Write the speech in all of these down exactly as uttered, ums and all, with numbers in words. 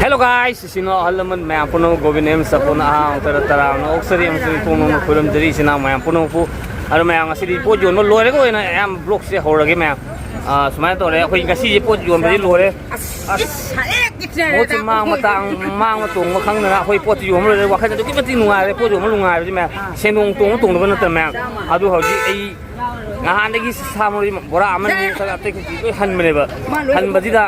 Hello guys, ꯏꯆꯤꯟ ꯏꯅꯥꯎ ꯑꯍꯜ ꯂꯃꯟ ꯃꯌꯥꯝ ꯄꯨꯝꯅꯃꯛ, ꯒꯣꯕꯤꯟ ꯑꯦꯝ ꯆꯄꯣꯟ ꯑꯍꯥꯡ ꯇꯔꯥ ꯇꯔꯥꯅ ꯑꯣꯛꯆꯔꯤ ꯑꯃꯁꯨꯡ ꯏꯄꯨꯡ ꯅꯧꯅ ꯈꯣꯏꯔꯝꯖꯔꯤ ꯏꯆꯤꯟ ꯏꯅꯥꯎ ꯃꯌꯥꯝ ꯄꯨꯝꯅꯃꯛꯄꯨ꯫ ꯑꯗꯣ ꯃꯌꯥꯝ, ꯉꯁꯤꯗꯤ ꯄꯣꯠ ꯌꯣꯟꯕ ꯂꯣꯏꯔꯒ ꯑꯣꯏꯅ ꯑꯌꯥꯝꯕ vlogꯁꯦ ꯍꯧꯔꯒꯦ ꯃꯌꯥꯝ꯫ ꯑꯥ, ꯁꯨꯃꯥꯏꯅ ꯇꯧꯔꯦ, ꯑꯩꯈꯣꯏ ꯉꯁꯤꯁꯦ ꯄꯣꯠ ꯌꯣꯟꯕꯗꯤ ꯂꯣꯏꯔꯦ꯫ ꯑꯁ, ꯃꯍꯨꯠꯁꯦ ꯃꯥꯡ ꯃꯇꯥꯡ, ꯃꯥꯡꯕ ꯇꯣꯡꯕ ꯈꯪꯗꯅ ꯑꯩꯈꯣꯏ ꯄꯣꯠꯇꯤ ꯌꯣꯟꯕ ꯂꯣꯏꯔꯦ꯫ ꯋꯥꯈꯜꯗ ꯑꯗꯨꯛꯀꯤ ꯃꯇꯤꯛ ꯅꯨꯡꯉꯥꯏꯔꯦ, ꯄꯣꯠ ꯌꯣꯟꯕ ꯅꯨꯡꯉꯥꯏꯕꯁꯦ ꯃꯌꯥꯝ꯫ ꯁꯦꯟꯗꯣꯡ ꯇꯣꯡꯕ ꯇꯣꯡꯗꯕ ꯅꯠꯇꯅ ꯃꯌꯥꯝ꯫ ꯑꯗꯨ ꯍꯧꯖꯤꯛ ꯑꯩ ꯅꯍꯥꯟꯗꯒꯤ ꯁꯥ ꯃꯔꯣꯏ ꯕꯣꯔꯥ ꯑꯃꯅꯤ ꯅꯠꯇ꯭ꯔꯒ ꯑꯇꯩ ꯀꯩꯀꯩ ꯂꯣꯏ ꯍꯟꯕꯅꯦꯕ꯫ ꯍꯟꯕꯁꯤꯗ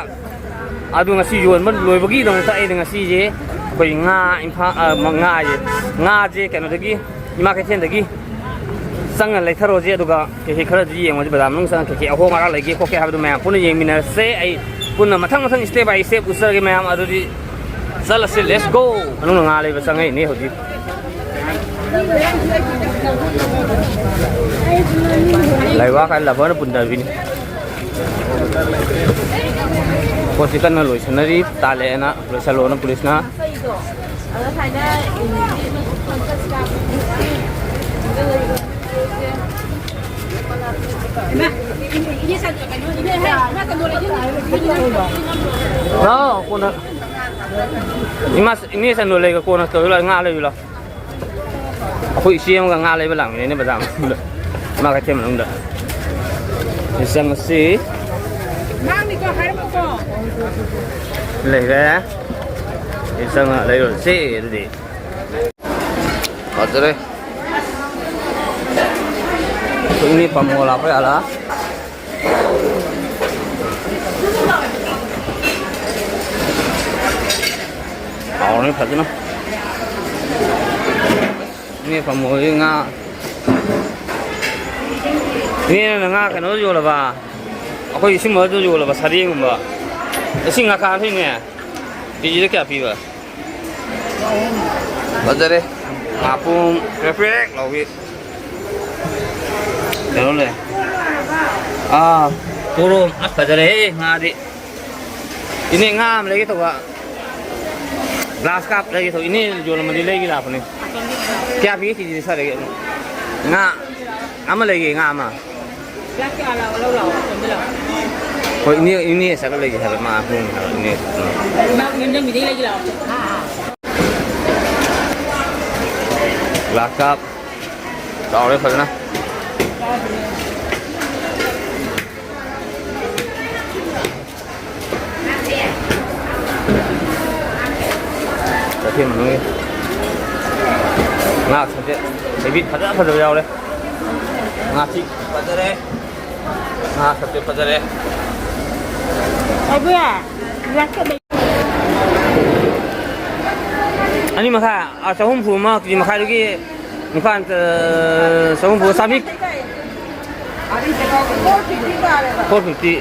ꯑꯗꯨ ꯉꯁꯤ ꯌꯣꯟꯕ ꯂꯣꯏꯕꯒꯤꯗꯃꯛꯇ ꯑꯩꯅ ꯉꯁꯤꯁꯦ ꯑꯩꯈꯣꯏ ꯉꯥ ꯏꯝꯐꯥꯜ, ꯑ, ꯃ-, ꯉꯥꯁꯦ, ꯉꯥꯁꯦ ꯀꯩꯅꯣꯗꯒꯤ, ꯏꯃꯥ ꯀꯩꯊꯦꯜꯗꯒꯤ ꯆꯪꯉ ꯂꯩꯊꯔꯣꯁꯦ, ꯑꯗꯨꯒ ꯀꯩꯀꯩ ꯈꯔꯁꯨ ꯌꯦꯡꯉꯨꯁꯦ, ꯕꯖꯥꯔ ꯃꯅꯨꯡ ꯆꯪꯉ ꯀꯩꯀꯩ ꯑꯍꯣꯡ ꯑꯔꯥꯛ ꯂꯩꯒꯦ ꯈꯣꯠꯀꯦ ꯍꯥꯏꯕꯗꯨ ꯃꯌꯥꯝ ꯄꯨꯟꯅ ꯌꯦꯡꯃꯤꯟꯅꯔꯁꯦ꯫ ꯑꯩ ꯄꯨꯟꯅ ꯃꯊꯪ ꯃꯊꯪ step by step ꯎꯠꯆꯔꯒꯦ ꯃꯌꯥꯝ꯫ ꯑꯗꯨꯗꯤ ꯆꯠꯂꯁꯤ, let's go꯫ ꯃꯅꯨꯡꯗ ꯉꯥ ꯂꯩꯕ ꯆꯪꯉꯛꯏꯅꯦ ꯍꯧꯖꯤꯛ꯫ ꯂꯩꯕꯥꯛ ꯍꯥꯏ ꯂꯕꯔꯅ ꯄꯨꯟꯗꯕꯤꯅꯤ꯫ ꯄꯣꯠꯁꯤ ꯀꯟꯅ ꯂꯣꯏꯁꯟꯅꯔꯤ, ꯇꯥꯜꯂꯛꯑꯦꯅ ꯂꯣꯏꯁꯜꯂꯣꯅ ꯄꯨꯂꯤꯁꯅ꯫ ꯂꯥꯛꯑꯣ, ꯀꯣꯟꯅ ꯏꯃꯥ, ꯏꯅꯦ ꯆꯟꯗꯣ ꯂꯩꯒ ꯀꯣꯟꯅ ꯇꯧꯔ ꯂꯣꯏꯔꯦ, ꯉꯥ ꯂꯩꯔꯨ ꯂꯥꯎ꯫ ꯑꯩꯈꯣꯏ ꯏꯆꯦ ꯑꯃꯒ ꯉꯥ ꯂꯩꯕ ꯂꯥꯛꯃꯤꯟꯅꯩꯅꯦ ꯕꯖꯥꯔ ꯃꯅꯨꯡꯗ, ꯏꯃꯥ ꯀꯩꯊꯦꯜ ꯃꯅꯨꯡꯗ꯫ ꯁꯤ ꯆꯪꯉꯁꯤ꯫ ꯂꯩꯔꯦ꯫ ꯁꯤ ꯆꯪꯉ ꯂꯩꯔꯨꯔꯁꯤ ꯑꯗꯨꯗꯤ꯫ ꯐꯖꯔꯦ꯫ ꯏꯅꯦ ꯄꯥꯃꯣ ꯂꯥꯛꯄ ꯌꯥꯔ꯫ ꯍꯥꯎꯔꯅꯤ ꯐꯖꯅ꯫ ꯏꯅꯦ ꯐꯝꯃꯣꯏ ꯉꯥ꯫ ꯏꯅꯦꯅ ꯉꯥ ꯀꯩꯅꯣ ꯌꯣꯜꯂꯕ? ꯑꯩꯈꯣꯏ ꯏꯁꯤꯡ ꯃꯔꯛꯇ ꯌꯣꯜꯂꯕ ꯁꯔꯦꯡꯒꯨꯝꯕ꯫ ꯏꯁꯤꯡ ꯉꯥꯈꯥ ꯊꯛꯏꯅꯦ꯫ ꯀꯦꯖꯤꯗ ꯀꯌꯥ ꯄꯤꯕ? ꯐꯖꯔꯦ꯫ ꯉꯥꯄꯨꯝ ꯄ꯭ꯔꯦꯛ ꯄ꯭ꯔꯦꯛ ꯂꯥꯎꯕꯤ꯫ ꯀꯩꯅꯣ ꯂꯩ꯫ ꯑꯥ, ꯄꯣꯔꯣꯝ꯫ ꯑꯁ, ꯐꯖꯔꯦꯍꯦ ꯉꯥꯗꯤ꯫ ꯏꯅꯦ, ꯉꯥ ꯑꯃ ꯂꯩꯒꯦ ꯇꯧꯕ꯫ Glass carp ꯂꯩꯒꯦ ꯇꯧꯕ꯫ ꯏꯅꯦ ꯌꯣꯜꯂꯝꯃꯗꯤ ꯂꯩꯒꯦ ꯂꯥꯛꯄꯅꯦ꯫ ꯀꯌꯥ ꯄꯤꯒꯦ ꯀꯦꯖꯤꯗ ꯁ꯭ꯋꯥꯏꯗꯒꯤ? ꯉꯥ ꯑꯃ ꯂꯩꯒꯦ, ꯉꯥ ꯑꯃ꯫ ꯍꯣꯏ, ꯏꯅꯦ, ꯏꯅꯦ ꯆꯠꯂ ꯂꯩꯒꯦ ꯍꯥꯏꯕ, ꯃꯥ ꯍꯣꯡꯉꯦ ꯍꯥꯏꯕ, ꯏꯅꯦ꯫ ꯏꯃꯥ ꯌꯨꯝꯖꯟꯕꯤꯗꯩ ꯂꯩꯒꯦ ꯂꯥꯛꯑꯣ꯫ ꯒ꯭ꯂꯥꯁ ꯀꯞ ꯆꯥꯎꯔꯦ ꯐꯖꯅ꯫ ꯀꯩꯊꯦꯜ ꯃꯅꯨꯡꯒꯤ ꯉꯥ ꯁꯦ ꯍꯩꯕꯤꯠ ꯐꯖ ꯐꯖꯕ ꯌꯥꯎꯔꯦ꯫ ꯉꯥꯁꯤ ꯐꯖꯔꯦ꯫ ꯉꯥ ꯁꯦ ꯐꯖꯔꯦ꯫ ꯑꯅꯤ ꯃꯈꯥꯏ, ꯑꯥ, ꯆꯍꯨꯝ ꯐꯨ ꯑꯃ, ꯀꯦꯖꯤ ꯃꯈꯥꯏꯗꯨꯒꯤ ꯅꯤꯄꯥꯟ, ꯑꯥ, ꯆꯍꯨꯝ ꯐꯨ, ꯆꯥꯝꯃꯔꯤ꯫ Four fifty꯫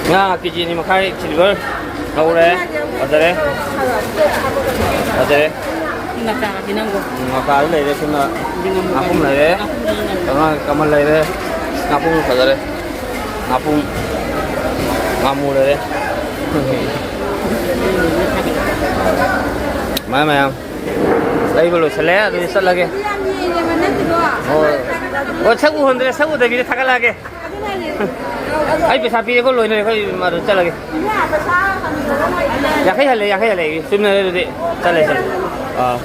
ꯉꯥ ꯀꯦꯖꯤ ꯑꯅꯤ ꯃꯈꯥꯏ silver ꯂꯧꯔꯦ꯫ ꯐꯖꯔꯦ꯫ ꯐꯖꯔꯦ꯫ ꯉꯀꯥꯗꯤ ꯅꯪꯕꯣ? ꯉꯀꯥꯗꯤ ꯂꯩꯔꯦ꯫ ꯁꯤꯅ ꯉꯥꯄꯨꯝ ꯂꯩꯔꯦ꯫ ꯉꯥꯄꯨꯝ ꯂꯩꯔꯦ꯫ ꯀꯃꯜ ꯂꯩꯔꯦ꯫ ꯉꯥꯄꯨꯝ ꯐꯖꯔꯦ꯫ ꯉꯥꯄꯨꯝ꯫ ꯉꯥꯃꯨ ꯂꯩꯔꯦ꯫ ꯃꯌꯥꯝ, ꯃꯌꯥꯝ꯫ ꯂꯩꯕ ꯂꯣꯏꯁꯤꯜꯂꯦ, ꯑꯗꯨꯗꯤ ꯆꯠꯂꯒꯦ꯫ ꯍꯣꯏ꯫ ꯍꯣꯏ, ꯁꯛ ꯎꯍꯟꯗ꯭ꯔꯦ, ꯁꯛ ꯎꯗꯕꯤꯗ ꯊꯥꯒꯠꯂꯛꯑꯒꯦ꯫ ꯑꯩ ꯄꯩꯁꯥ ꯄꯤꯔꯦꯀꯣ, ꯂꯣꯏꯅꯔꯦ, ꯑꯩꯈꯣꯏ ꯃꯥꯗꯣ ꯆꯠꯂꯒꯦ꯫ ꯌꯥꯡꯈꯩ ꯍꯜꯂꯦ, ꯌꯥꯡꯈꯩ ꯍꯜꯂꯦ, ꯑꯩ ꯆꯨꯝꯅꯔꯦ ꯑꯗꯨꯗꯤ꯫ ꯆꯠꯂꯦ, ꯆꯠꯂꯦ꯫ ꯑꯥ꯫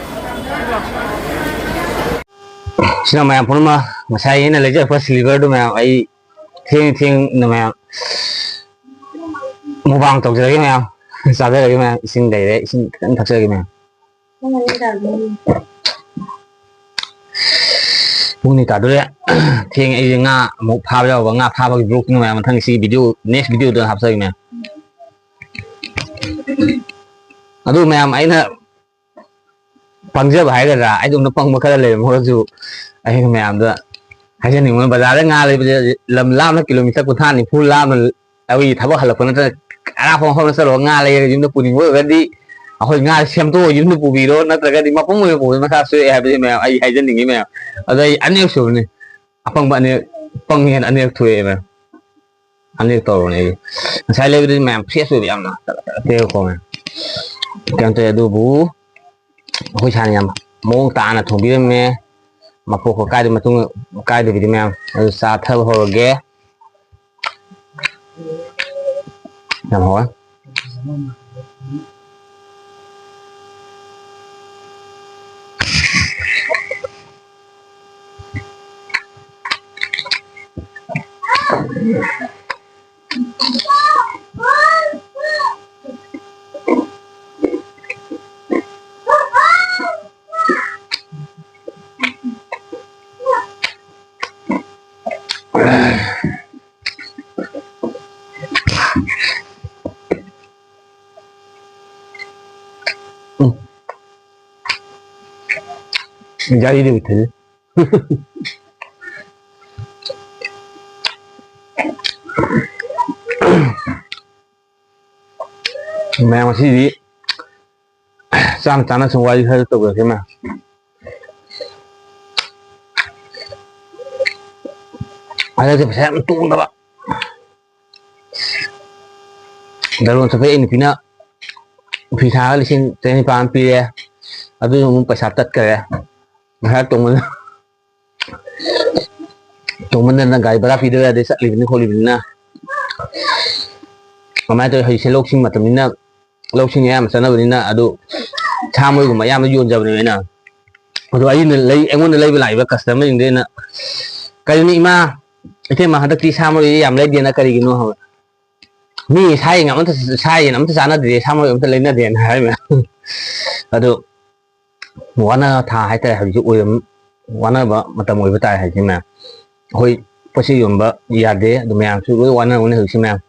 ꯁꯤꯅ ꯃꯌꯥꯝ ꯄꯨꯝꯅꯃꯛ ꯉꯁꯥꯏ ꯑꯩꯅ ꯂꯩꯖꯔꯛꯄ silverꯗꯨ ꯃꯌꯥꯝ ꯑꯩ ꯊꯦꯡ ꯊꯦꯡꯅ ꯃꯌꯥꯝ mukbang ꯇꯧꯖꯔꯒꯦ ꯃꯌꯥꯝ꯫ ꯆꯥꯖꯔꯒꯦ ꯃꯌꯥꯝ꯫ ꯏꯁꯤꯡ ꯂꯩꯔꯦ, ꯏꯁꯤꯡ ꯈꯤꯇꯪ ꯊꯛꯆꯔꯒꯦ ꯃꯌꯥꯝ꯫ ꯄꯨꯡ ꯑꯅꯤ ꯇꯥꯗꯣꯔꯦ꯫ ꯊꯦꯡꯉꯦ꯫ ꯑꯩꯁꯦ ꯉꯥ ꯑꯃꯨꯛ ꯐꯥꯕ ꯌꯥꯎꯕ, ꯉꯥ ꯐꯥꯕꯒꯤ vlogꯇꯨꯅ ꯃꯌꯥꯝ ꯃꯊꯪ ꯁꯤ video, next videoꯗ ꯍꯥꯞꯆꯒꯦ ꯃꯌꯥꯝ꯫ ꯑꯗꯨ ꯃꯌꯥꯝ ꯑꯩꯅ ꯄꯪꯖꯕ ꯍꯥꯏꯒꯗ꯭ꯔꯥ, ꯑꯩꯗꯧꯅ ꯄꯪꯕ ꯈꯔ ꯂꯩꯔꯝꯃꯒꯁꯨ ꯑꯩꯅ ꯃꯌꯥꯝꯗ ꯍꯥꯏꯖꯅꯤꯡꯕꯅ, ꯕꯖꯥꯔꯗ ꯉꯥ ꯂꯩꯕꯁꯦ ꯂꯝ ꯂꯥꯞꯅ kilometre ꯀꯨꯟꯊ꯭ꯔꯥ ꯅꯤꯐꯨ ꯂꯥꯞꯅ ꯑꯩꯈꯣꯏꯒꯤ ꯊꯕꯛ ꯍꯜꯂꯛꯄ ꯅꯠꯇ꯭ꯔꯒ ꯑꯔꯥꯞꯄ ꯃꯐꯝꯗ ꯆꯠꯂꯨꯔꯒ ꯉꯥ ꯂꯩꯔꯒ ꯌꯨꯝꯗ ꯄꯨꯅꯤꯡꯕ ꯑꯣꯏꯔꯒꯗꯤ ꯑꯩꯈꯣꯏ ꯉꯥ ꯁꯦꯝꯗꯣꯛꯑꯒ ꯌꯨꯝꯗ ꯄꯨꯕꯤꯔꯣ, ꯅꯠꯇ꯭ꯔꯒꯗꯤ ꯃꯄꯨꯝ ꯑꯣꯏꯅ ꯄꯨꯕꯗ ꯃꯁꯥ ꯁꯣꯛꯑꯦ ꯍꯥꯏꯕꯁꯦ ꯃꯌꯥꯝ ꯑꯩ ꯍꯥꯏꯖꯅꯤꯡꯉꯤ ꯃꯌꯥꯝ꯫ ꯑꯗꯣ ꯑꯩ ꯑꯅꯤꯔꯛꯁꯨꯕꯅꯤ꯫ ꯑꯄꯪꯕ ꯑꯅꯤꯔꯛ, ꯄꯪꯉꯦꯅ ꯑꯅꯤꯔꯛ ꯊꯣꯛꯑꯦ ꯃꯌꯥꯝ꯫ ꯑꯅꯤꯔꯛ ꯇꯧꯔꯕꯅꯦ ꯑꯩ꯫ ꯉꯁꯥꯏ ꯂꯩꯕꯗꯨꯗꯤ ꯃꯌꯥꯝ fresh ꯑꯣꯏꯕ ꯌꯥꯝꯅ꯫ ꯀꯩꯅꯣ ꯇꯧꯋꯦ꯫ ꯑꯗꯨꯕꯨ ꯑꯩꯈꯣꯏ ꯁꯥꯅ ꯌꯥꯝ ꯃꯑꯣꯡ ꯇꯥꯅ ꯊꯣꯡꯕꯤꯔꯝꯃꯦ꯫ ꯃꯄꯣꯛ ꯀꯥꯏꯗ ꯃꯇꯨꯡ ꯀꯥꯏꯗꯕꯤꯗ ꯃꯌꯥꯝ꯫ ꯑꯗꯨ ꯆꯥꯊꯕ ꯍꯧꯔꯒꯦ꯫ ꯌꯥꯝ ꯍꯥꯎꯋꯦ꯫ ꯎꯝ꯫ ꯌꯥꯔꯤꯗꯤ ꯃꯨꯊꯠꯂꯤ꯫ ꯃꯌꯥꯝ ꯉꯁꯤꯗꯤ ꯆꯥꯅ ꯆꯥꯅ ꯁꯨꯝ ꯋꯥꯔꯤ ꯈꯔ ꯇꯧꯖꯔꯛꯀꯦ ꯃꯌꯥꯝ꯫ ꯍꯟꯗꯛꯁꯦ ꯄꯩꯁꯥ ꯌꯥꯝ ꯇꯣꯡꯗꯕ꯫ ꯗꯔꯣꯟ ꯆꯠꯄꯩ ꯑꯩ ꯅꯨꯄꯤꯅ ꯐꯤ ꯁꯥꯔꯒ ꯂꯤꯁꯤꯡ ꯇꯔꯦꯠ ꯅꯤꯄꯥꯜ ꯄꯤꯔꯦ꯫ ꯑꯗꯨꯁꯨ ꯑꯃꯨꯛ ꯄꯩꯁꯥ ꯇꯠꯈꯔꯦ꯫ ꯄꯩꯁꯥ ꯇꯣꯡꯕꯗ ꯇꯣꯡꯃꯟꯗꯅ ꯒꯥꯔꯤ ꯚꯔꯥ ꯄꯤꯗꯕ ꯌꯥꯗꯦ, ꯆꯠꯂꯤꯕꯅꯤ ꯈꯣꯠꯂꯤꯕꯅꯤꯅ꯫ ꯀꯃꯥꯏꯅ ꯇꯧꯋꯤ? ꯍꯧꯖꯤꯛꯁꯦ ꯂꯧꯁꯤꯡ ꯃꯇꯝꯅꯤꯅ, ꯂꯧꯁꯤꯡ ꯑꯌꯥꯝꯕ ꯆꯠꯅꯕꯅꯤꯅ, ꯑꯗꯨ ꯁꯥ ꯃꯔꯣꯏꯒꯨꯝꯕ ꯑꯌꯥꯝꯕ ꯌꯣꯟꯖꯕꯅꯦꯕ ꯑꯩꯅ꯫ ꯑꯗꯣ ꯑꯩꯅ ꯂꯩ-, ꯑꯩꯉꯣꯟꯗ ꯂꯩꯕ ꯂꯥꯛꯏꯕ customerꯁꯤꯡꯗ ꯑꯩꯅ, "ꯀꯩꯅꯣꯅꯦ ꯏꯃꯥ, ꯏꯇꯩꯃ, ꯍꯟꯗꯛꯇꯤ ꯁꯥ ꯃꯔꯣꯏꯁꯦ ꯌꯥꯝ ꯂꯩꯗꯦꯅ ꯀꯔꯤꯒꯤꯅꯣ?" ꯍꯪꯕ꯫ "ꯃꯤ ꯁꯥ ꯌꯦꯟ ꯑꯃꯇ, ꯁꯥ ꯌꯦꯟ ꯑꯝꯇ ꯆꯥꯅꯗ꯭ꯔꯦ, ꯁꯥ ꯃꯔꯣꯏ ꯑꯝꯇ ꯂꯩꯅꯗꯦꯅ" ꯍꯥꯏꯔꯝꯃꯦ꯫ ꯑꯗꯣ ꯋꯥꯅ ꯊꯥ ꯍꯥꯏꯇꯥꯔꯦ, ꯍꯧꯖꯤꯛ ꯑꯣꯏꯔꯝ-, ꯋꯥꯅꯕ ꯃꯇꯝ ꯑꯣꯏꯕ ꯇꯥꯔꯦ ꯍꯧꯖꯤꯛꯁꯦ ꯃꯌꯥꯝ꯫ ꯑꯩꯈꯣꯏ ꯄꯣꯠ ꯆꯩ ꯌꯣꯟꯕ ꯌꯥꯗꯦ, ꯑꯗꯨ ꯃꯌꯥꯝꯁꯨ ꯂꯣꯏ ꯋꯥꯅꯔꯝꯒꯅꯤ ꯍꯧꯖꯤꯛꯁꯦ ꯃꯌꯥꯝ꯫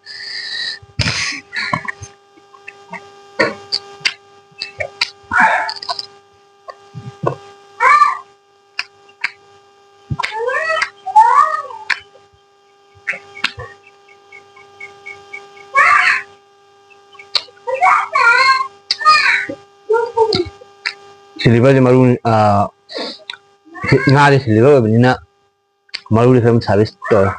Silverꯁꯦ ꯃꯔꯨ, ꯑ, ꯉꯥꯁꯦ silver ꯑꯣꯏꯕꯅꯤꯅ ꯃꯔꯨꯗꯤ ꯈꯔ ꯑꯗꯨꯝ service ꯇꯧꯔꯦ꯫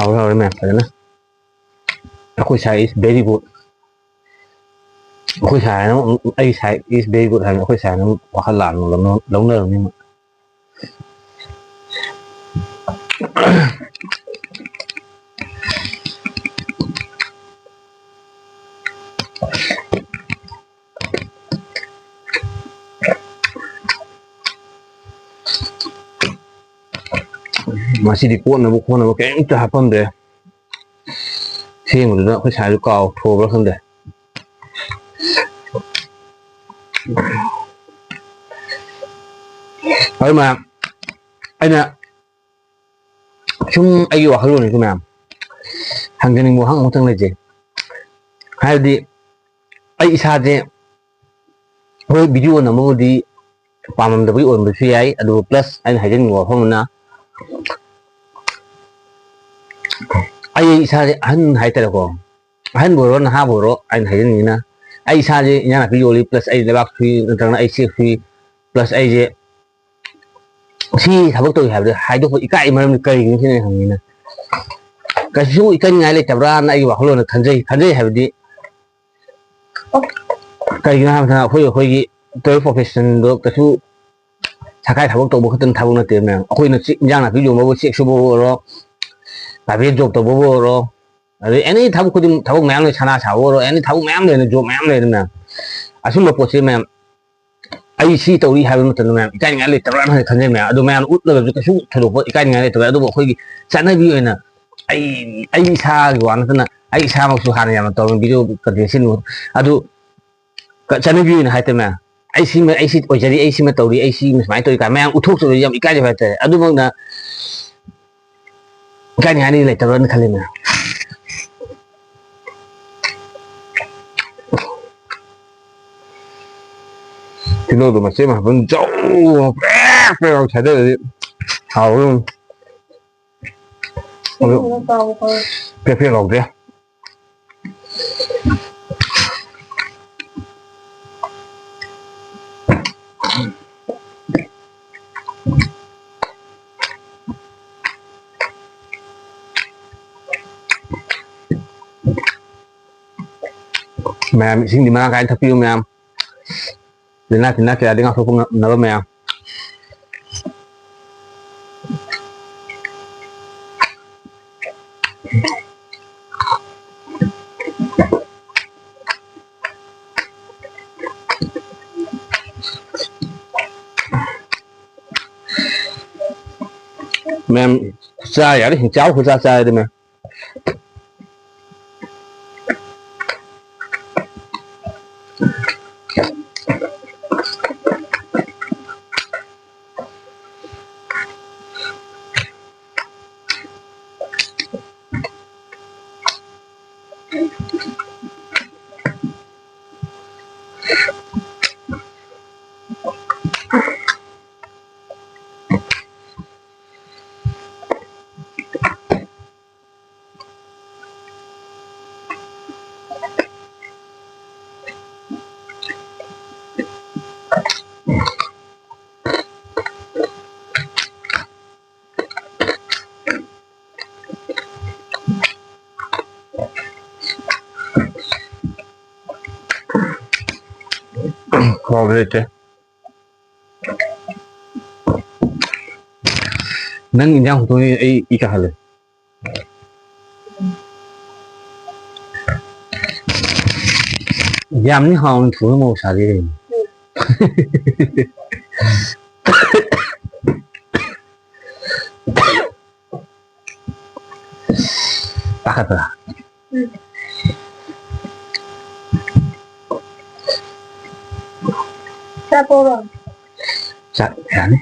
ꯍꯥꯎꯔꯦ, ꯍꯥꯎꯔꯦ ꯃꯌꯥꯝ, ꯐꯖꯅ꯫ ꯑꯩꯈꯣꯏ side is very good꯫ ꯑꯩꯈꯣꯏ side ꯍꯥꯏꯅ ꯑꯃꯨꯛ, ꯑꯩ side is very good ꯍꯥꯏꯅ ꯑꯩꯈꯣꯏ side ꯍꯥꯏꯅ ꯑꯃꯨꯛ ꯋꯥꯈꯜ ꯂꯥꯟꯅ ꯂꯧꯅ-, ꯂꯧꯅꯔꯝꯅꯤ ꯑꯃꯨꯛ꯫ ꯉꯁꯤꯗꯤ ꯀꯣꯠꯅꯕ ꯈꯣꯠꯅꯕ ꯀꯔꯤꯝꯇ ꯍꯥꯞꯄꯝꯗ꯭ꯔꯦ꯫ ꯁꯦꯝꯕꯗꯨꯗ ꯑꯩꯈꯣꯏ side ꯁꯨ ꯀꯥꯎꯊꯣꯛꯑꯕ꯭ꯔꯥ ꯈꯪꯗꯦ꯫ ꯑꯗꯨ ꯃꯌꯥꯝ, ꯑꯩꯅ ꯁꯨꯝ ꯑꯩꯒꯤ ꯋꯥꯈꯜꯂꯣꯟꯅꯤꯀꯣ ꯃꯌꯥꯝ, ꯍꯪꯖꯅꯤꯡꯕ ꯋꯥꯍꯪ ꯑꯃꯇꯪ ꯂꯩꯖꯩ꯫ ꯍꯥꯏꯕꯗꯤ ꯑꯩ ꯏꯁꯥꯁꯦ, ꯍꯣꯏ, video ꯅꯝꯕꯕꯨꯗꯤ ꯄꯥꯝꯂꯝꯗꯕꯒꯤ ꯑꯣꯏꯔꯝꯕꯁꯨ ꯌꯥꯏ, ꯑꯗꯨꯕꯨ plus ꯑꯩꯅ ꯍꯥꯏꯖꯅꯤꯡꯕ ꯋꯥꯐꯝ ꯑꯃꯅ, ꯑꯩ ꯏꯁꯥꯁꯦ ꯑꯍꯟ ꯍꯥꯏꯇꯥꯔꯦꯀꯣ, ꯑꯍꯟꯕꯨ ꯑꯣꯏꯔꯣ ꯅꯍꯥꯕꯨ ꯑꯣꯏꯔꯣ, ꯑꯩꯅ ꯍꯥꯏꯖꯅꯤꯡꯉꯤꯅ, ꯑꯩ ꯏꯁꯥꯁꯦ ꯏꯟꯖꯥꯡ ꯅꯥꯄꯤ ꯌꯣꯜꯂꯤ, plus ꯑꯩ ꯂꯩꯕꯥꯛ ꯁꯨꯏ, ꯅꯠꯇ꯭ꯔꯒꯅ ꯑꯩ ꯆꯦꯛ ꯁꯨꯏ, plus ꯑꯩꯁꯦ ꯁꯤ ꯊꯕꯛ ꯇꯧꯏ ꯍꯥꯏꯕꯗ ꯍꯥꯏꯗꯣꯛꯄ ꯏꯀꯥꯏ꯫ ꯃꯔꯝꯗꯤ ꯀꯔꯤꯒꯤꯅꯣ ꯁꯤꯅ ꯑꯩꯅ ꯍꯪꯅꯤꯡꯉꯤꯅ꯫ ꯀꯩꯁꯨ ꯏꯀꯥꯏꯅꯤꯡꯉꯥꯏ ꯂꯩꯇꯕ꯭ꯔꯥꯅ ꯑꯩꯒꯤ ꯋꯥꯈꯜꯂꯣꯟꯗ ꯈꯟꯖꯩ꯫ ꯈꯟꯖꯩ ꯍꯥꯏꯕꯗꯤ ꯀꯔꯤꯒꯤꯅꯣ ꯍꯥꯏꯕ ꯃꯇꯝꯗ ꯑꯩꯈꯣꯏ, ꯑꯩꯈꯣꯏꯒꯤ ꯇꯧꯔꯤꯕ profession ꯗꯣ ꯀꯩꯁꯨ ꯁꯔꯀꯥꯔꯒꯤ ꯊꯕꯛ ꯇꯧꯕ ꯈꯛꯇꯪ ꯊꯕꯛ ꯅꯠꯇꯦ ꯃꯌꯥꯝ꯫ ꯑꯩꯈꯣꯏꯅ ꯆꯦꯛ, ꯏꯟꯖꯥꯡ ꯅꯥꯄꯤ ꯌꯣꯟꯕꯕꯨ, ꯆꯦꯛ ꯁꯨꯕꯕꯨ ꯑꯣꯏꯔꯣ, private job ꯇꯧꯕꯕꯨ ꯑꯣꯏꯔꯣ, ꯑꯗꯩ any ꯊꯕꯛ ꯈꯨꯗꯤꯡ, ꯊꯕꯛ ꯃꯌꯥꯝ ꯂꯩ, ꯁꯅꯥ ꯁꯥꯕ ꯑꯣꯏꯔꯣ, any ꯊꯕꯛ ꯃꯌꯥꯝ ꯂꯩꯅ, job ꯃꯌꯥꯝ ꯂꯩꯅ ꯃꯌꯥꯝ꯫ ꯑꯁꯨꯝꯕ ꯄꯣꯠꯁꯦ ꯃꯌꯥꯝ, ꯑꯩ ꯁꯤ ꯇꯧꯔꯤ ꯍꯥꯏꯕ ꯃꯇꯝꯗ ꯃꯌꯥꯝ ꯏꯀꯥꯏꯅꯤꯡꯉꯥꯏ ꯂꯩꯇꯕ꯭ꯔꯥꯅ ꯈꯟꯖꯩ ꯃꯌꯥꯝ꯫ ꯑꯗꯨ ꯃꯌꯥꯝ ꯎꯠꯂꯒꯁꯨ ꯀꯩꯁꯨ ꯊꯣꯏꯗꯣꯛꯄ ꯏꯀꯥꯏꯅꯤꯡꯉꯥꯏ ꯂꯩꯇꯕ꯫ ꯑꯗꯨꯕꯨ ꯑꯩꯈꯣꯏꯒꯤ ꯆꯠꯅꯕꯤ ꯑꯣꯏꯅ ꯑꯩ, ꯑꯩ ꯏꯁꯥꯒꯤ ꯋꯥ ꯅꯠꯇꯅ, ꯑꯩ ꯏꯁꯥꯃꯛꯁꯨ ꯍꯥꯟꯅ ꯌꯥꯝꯅ ꯇꯧꯔꯝꯃꯤ video content ꯁꯦꯝꯃꯤ꯫ ꯑꯗꯨ ꯀ-, ꯆꯠꯅꯕꯤ ꯑꯣꯏꯅ ꯍꯥꯏꯇꯥꯔꯦ ꯃꯌꯥꯝ, ꯑꯩ ꯁꯤꯃ, ꯑꯩ ꯁꯤ ꯑꯣꯏꯖꯔꯤ, ꯑꯩ ꯁꯤꯃ ꯇꯧꯔꯤ, ꯑꯩ ꯁꯤꯃ ꯁꯨꯃꯥꯏꯅ ꯇꯧꯔꯤ ꯀꯥꯏꯅ ꯃꯌꯥꯝ ꯎꯠꯊꯣꯛꯆꯕꯗꯤ ꯌꯥꯝ ꯏꯀꯥꯏꯖꯕ ꯍꯥꯏꯇꯥꯔꯦ꯫ ꯑꯗꯨꯃꯛꯅ ꯏꯀꯥꯏꯅꯤꯡꯉꯥꯏꯗꯤ ꯂꯩꯇꯕ꯭ꯔꯅ ꯈꯜꯂꯤ ꯃꯌꯥꯝ꯫ ꯇꯤꯜꯍꯧꯗꯣ ꯃꯆꯦꯠ ꯑꯃ ꯍꯥꯞꯄ ꯖꯧ ꯄ꯭ꯔꯦꯛ ꯄ꯭ꯔꯦꯛ ꯂꯥꯎ ꯁꯥꯏꯗꯔꯗꯤ ꯍꯥꯎꯔꯅꯤ꯫ ꯑꯗꯨ ꯄ꯭ꯔꯦꯛ ꯄ꯭ꯔꯦꯛ ꯂꯥꯎꯗꯦ꯫ ꯃꯌꯥꯝ ꯏꯁꯤꯡꯗꯤ ꯃꯔꯥꯡ ꯀꯥꯏꯅ ꯊꯛꯄꯤꯌꯨ ꯃꯌꯥꯝ꯫ ꯂꯥꯏꯅꯥ ꯇꯤꯟꯅꯥ ꯀꯌꯥꯗꯒꯤ ꯉꯥꯛꯊꯣꯛꯄ ꯉꯝꯅꯕ ꯃꯌꯥꯝ꯫ ꯃꯌꯥꯝ ꯈꯨꯠꯆꯥ ꯌꯥꯔꯦ, ꯍꯤꯡꯆꯥꯎ ꯈꯨꯠꯆꯥ ꯆꯥꯔꯦꯗ ꯃꯌꯥꯝ꯫ ꯍꯥꯎꯕ ꯂꯩꯇꯦ꯫ ꯅꯪ ꯏꯟꯖꯥꯡ ꯈꯨꯊꯣꯡꯁꯤ ꯑꯩ ꯏ ꯀꯥꯍꯜꯂꯦ꯫ ꯌꯥꯝꯅꯤ ꯍꯥꯎꯅ ꯊꯣꯡꯉꯤ ꯃꯧꯁꯥꯁꯤ ꯀꯩꯅꯣ꯫ ꯄꯥꯈꯠꯄ꯭ꯔꯥ? ꯎꯝ꯫ ꯆꯥꯛ ꯄꯧꯔꯣ? ꯆꯥꯛ ꯌꯥꯅꯤ꯫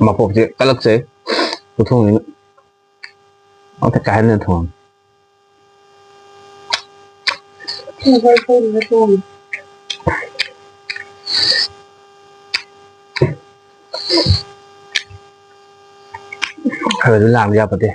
ꯃꯄꯣꯛꯁꯦ ꯀꯜꯂꯛꯆꯩ꯫ ꯈꯨꯊꯣꯡꯁꯤꯅ ꯑꯝꯇ ꯀꯥꯏꯍꯟꯗꯅ ꯊꯣꯡꯉꯝꯃꯤ꯫ ꯎꯝ, ꯍꯣꯏ, ꯍꯣꯏ, ꯍꯣꯏ, ꯍꯣꯏ꯫ ꯈꯔꯁꯨ ꯂꯥꯝꯕ ꯌꯥꯄꯣꯠꯇꯦ꯫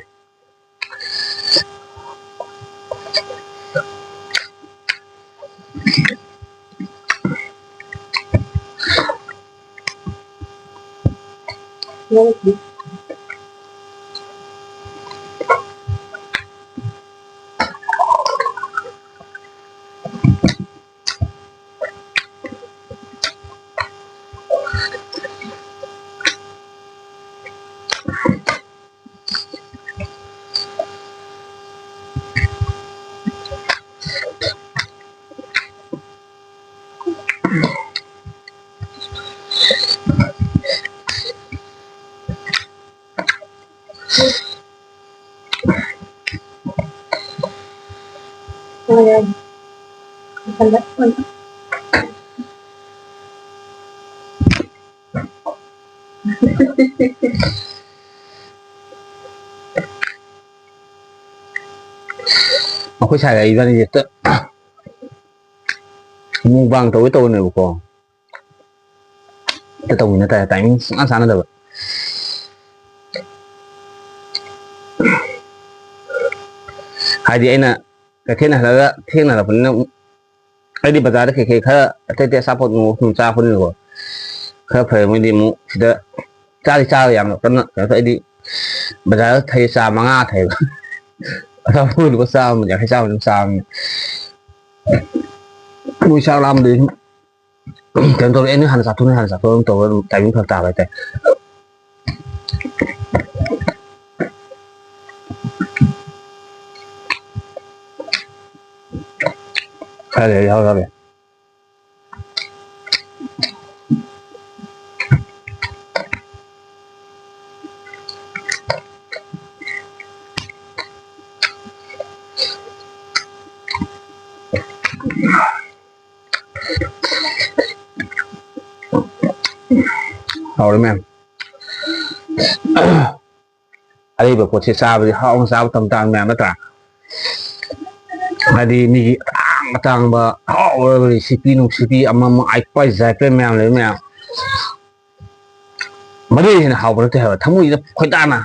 ꯑꯩꯈꯣꯏ ꯁꯥꯏꯒ ꯏꯕꯥꯅꯤꯁꯦ ꯍꯦꯛꯇ mukbang ꯇꯧꯒꯦ ꯇꯧꯕꯅꯦꯕꯀꯣ, ꯍꯦꯛꯇ ꯇꯧꯃꯤꯟꯅ ꯇꯥꯔꯦ, timing ꯁꯨꯡꯆꯥ ꯆꯥꯟꯅꯗꯕ꯫ ꯍꯥꯏꯗꯤ ꯑꯩꯅ ꯀꯩꯊꯦꯜ ꯍꯜꯂꯛꯑꯒ ꯊꯦꯡꯅ ꯍꯜꯂꯛꯄꯅꯤꯅ, ꯑꯩꯗꯤ ꯕꯖꯥꯔꯗ ꯀꯩꯀꯩ ꯈꯔ ꯑꯇꯩ ꯑꯇꯩ ꯑꯆꯥꯄꯣꯠ ꯅꯨꯡ ꯁꯨꯝ ꯆꯥꯔꯛꯄꯅꯤꯅꯀꯣ, ꯈꯔ ꯐꯔꯦ꯫ ꯃꯣꯏꯗꯤ ꯑꯃꯨꯛ ꯁꯤꯗ ꯆꯥꯗꯤ ꯆꯥꯕ ꯌꯥꯝꯅ ꯀꯟꯅ ꯀꯩꯅꯣ ꯇꯧ-, ꯑꯩꯗꯤ ꯕꯖꯥꯔꯗ ꯊꯩ ꯆꯥ ꯃꯉꯥ ꯊꯩꯕ꯫ ꯑꯆꯥꯄꯣꯠ ꯂꯨꯄꯥ ꯆꯥꯝꯃ, ꯌꯥꯡꯈꯩ ꯆꯥꯝꯃ ꯑꯗꯨꯝ ꯆꯥꯕꯅꯤ꯫ ꯃꯣꯏ ꯆꯥꯛ ꯂꯥꯝꯕꯗꯨꯗꯤ ꯁꯨꯝ ꯀꯩꯅꯣ ꯇꯧꯔꯦ, "ꯑꯦ, ꯅꯣꯏ ꯍꯥꯟꯅ ꯆꯥꯊꯣꯛ, ꯅꯣꯏ ꯍꯥꯟꯅ ꯆꯥꯊꯣꯛ" ꯑꯗꯨꯝ ꯇꯧꯔꯒ ꯑꯗꯨꯝ timing ꯐꯔꯛ ꯇꯥꯕ ꯍꯥꯏꯇꯥꯔꯦ꯫ ꯈꯔ ꯂꯩꯔ ꯌꯥꯎꯔꯛꯑꯒꯦ꯫ ꯍꯥꯎꯔꯦ ꯃꯌꯥꯝ꯫ ꯑꯔꯩꯕ ꯄꯣꯠꯁꯦ ꯆꯥꯕꯗꯤ ꯍꯥꯎꯅ ꯆꯥꯕ ꯇꯝ ꯇꯥꯕꯅꯤ ꯃꯌꯥꯝ, ꯅꯠꯇ꯭ꯔꯥ? ꯍꯥꯏꯗꯤ ꯃꯤꯒꯤ ꯑꯇꯥꯡ ꯑꯇꯥꯡꯕ ꯍꯥꯎꯔꯕ recipe ꯅꯨꯡꯁꯤꯄꯤ ꯑꯃ ꯑꯃ ꯑꯥꯏꯄꯥꯏ ꯖꯥꯏꯄꯥꯏ ꯃꯌꯥꯝ ꯂꯩꯕ ꯃꯌꯥꯝ, ꯃꯗꯨ ꯍꯦꯟꯅ ꯍꯥꯎꯕ ꯅꯠꯇꯦ ꯍꯥꯏꯕ꯫ ꯊꯃꯣꯏꯁꯤꯗ ꯈꯣꯏꯗꯥꯅ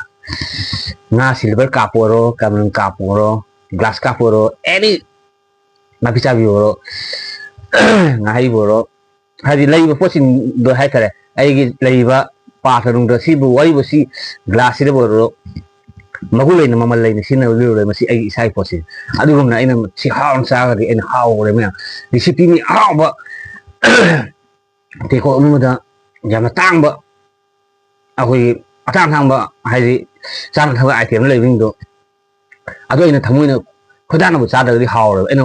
ꯉꯥ silver ꯀꯥꯞꯄꯨ ꯑꯣꯏꯔꯣ, ꯀꯃꯟ ꯀꯥꯞꯄꯨ ꯑꯣꯏꯔꯣ, glass ꯀꯥꯞꯄꯨ ꯑꯣꯏꯔꯣ, any ꯅꯥꯄꯤ ꯆꯥꯕꯤ ꯑꯣꯏꯔꯣ, ꯉꯥꯍꯩꯕꯨ ꯑꯣꯏꯔꯣ, ꯍꯥꯏꯗꯤ ꯂꯩꯔꯤꯕ ꯄꯣꯠꯁꯤꯡꯗꯣ ꯍꯥꯏꯇꯥꯔꯦ, ꯑꯩꯒꯤ ꯂꯩꯔꯤꯕ ꯄꯥꯇ꯭ꯔ ꯅꯨꯡꯗ ꯁꯤꯕꯨ ꯋꯥꯔꯤꯕꯨ ꯁꯤ ꯒ꯭ꯂꯥꯁꯁꯤꯗꯕꯨ ꯑꯣꯏꯔꯣ, ꯃꯒꯨꯟ ꯂꯩꯅ, ꯃꯃꯜ ꯂꯩꯅ ꯁꯤꯖꯤꯟꯅꯕꯤꯔꯨꯔꯦ꯫ ꯃꯁꯤ ꯑꯩꯒꯤ ꯏꯁꯥꯒꯤ ꯄꯣꯠꯁꯤꯅꯤ꯫ ꯑꯗꯨꯒꯨꯝꯅ ꯑꯩꯅ ꯁꯤ ꯍꯥꯎꯅ ꯆꯥꯔꯒꯗꯤ ꯑꯩꯅ ꯍꯥꯎꯈ꯭ꯔꯦ ꯃꯌꯥꯝ꯫ ꯔꯤꯁꯤꯄꯤ ꯃꯤ ꯑꯍꯥꯎꯕ ꯇꯦꯡꯀꯣꯠ ꯑꯃꯗ ꯌꯥꯝꯅ ꯇꯥꯡꯕ, ꯑꯩꯈꯣꯏꯒꯤ ꯑꯇꯥꯡ ꯑꯇꯥꯡꯕ, ꯍꯥꯏꯗꯤ ꯆꯥꯅ ꯊꯛꯅꯕ ꯑꯥꯏꯇꯦꯝ ꯂꯩꯕꯁꯤꯡꯗꯣ, ꯑꯗꯨ ꯑꯩꯅ ꯊꯃꯣꯏꯅ ꯈꯣꯏꯗꯥꯅꯕ ꯆꯥꯗ꯭ꯔꯒꯗꯤ ꯍꯥꯎꯔꯣꯏꯕ꯫ ꯑꯩꯅ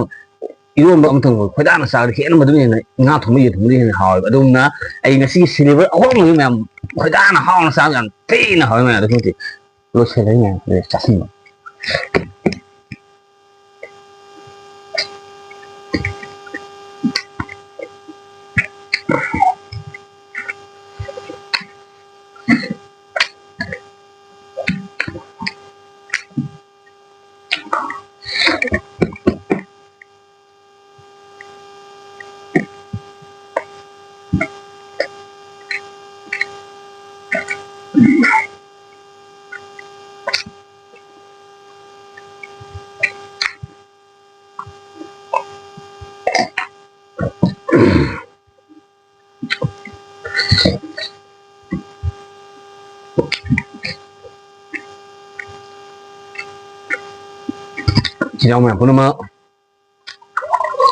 ꯏꯔꯣꯟꯕ ꯑꯃ ꯊꯣꯡꯕ ꯈꯣꯏꯗꯥꯅ ꯆꯥꯔꯗꯤ ꯍꯦꯟꯅ ꯃꯗꯨꯅ ꯍꯦꯟꯅ, ꯉꯥ ꯊꯣꯡꯕ, ꯌꯦꯟ ꯊꯣꯡꯕꯗꯤ ꯍꯦꯟꯅ ꯍꯥꯎꯋꯦꯕ꯫ ꯑꯗꯨꯝꯅ ꯑꯩ ꯉꯁꯤꯒꯤ ꯁꯤꯂꯤꯕꯔ ꯑꯍꯣꯡꯕꯁꯦ ꯃꯌꯥꯝ ꯈꯣꯏꯗꯥꯅ ꯍꯥꯎꯅ ꯆꯥꯕ ꯌꯥꯝ ꯊꯤꯅ ꯍꯥꯎꯋꯦ ꯃꯌꯥꯝ꯫ ꯑꯗꯨꯛꯀꯤ ꯃꯇꯤꯛ ꯂꯣꯏꯁꯤꯜꯂꯦ ꯃꯌꯥꯝ꯫ ꯑꯗꯨꯗꯤ ꯆꯥꯁꯤꯟꯕ꯫ ꯏꯆꯤꯟ ꯏꯅꯥꯎ ꯃꯌꯥꯝ ꯄꯨꯝꯅꯃꯛ,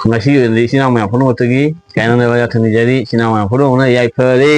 ꯉꯁꯤꯒꯤ ꯑꯣꯏꯅꯗꯤ ꯏꯆꯤꯟ ꯏꯅꯥꯎ ꯃꯌꯥꯝ ꯄꯨꯝꯅꯃꯛꯇꯒꯤ ꯀꯥꯏꯅꯅꯕ ꯌꯥꯊꯪ ꯅꯤꯖꯔꯤ꯫ ꯏꯆꯤꯟ ꯏꯅꯥꯎ ꯃꯌꯥꯝ ꯄꯨꯝꯅꯃꯛꯅ ꯌꯥꯏꯐꯔꯦ꯫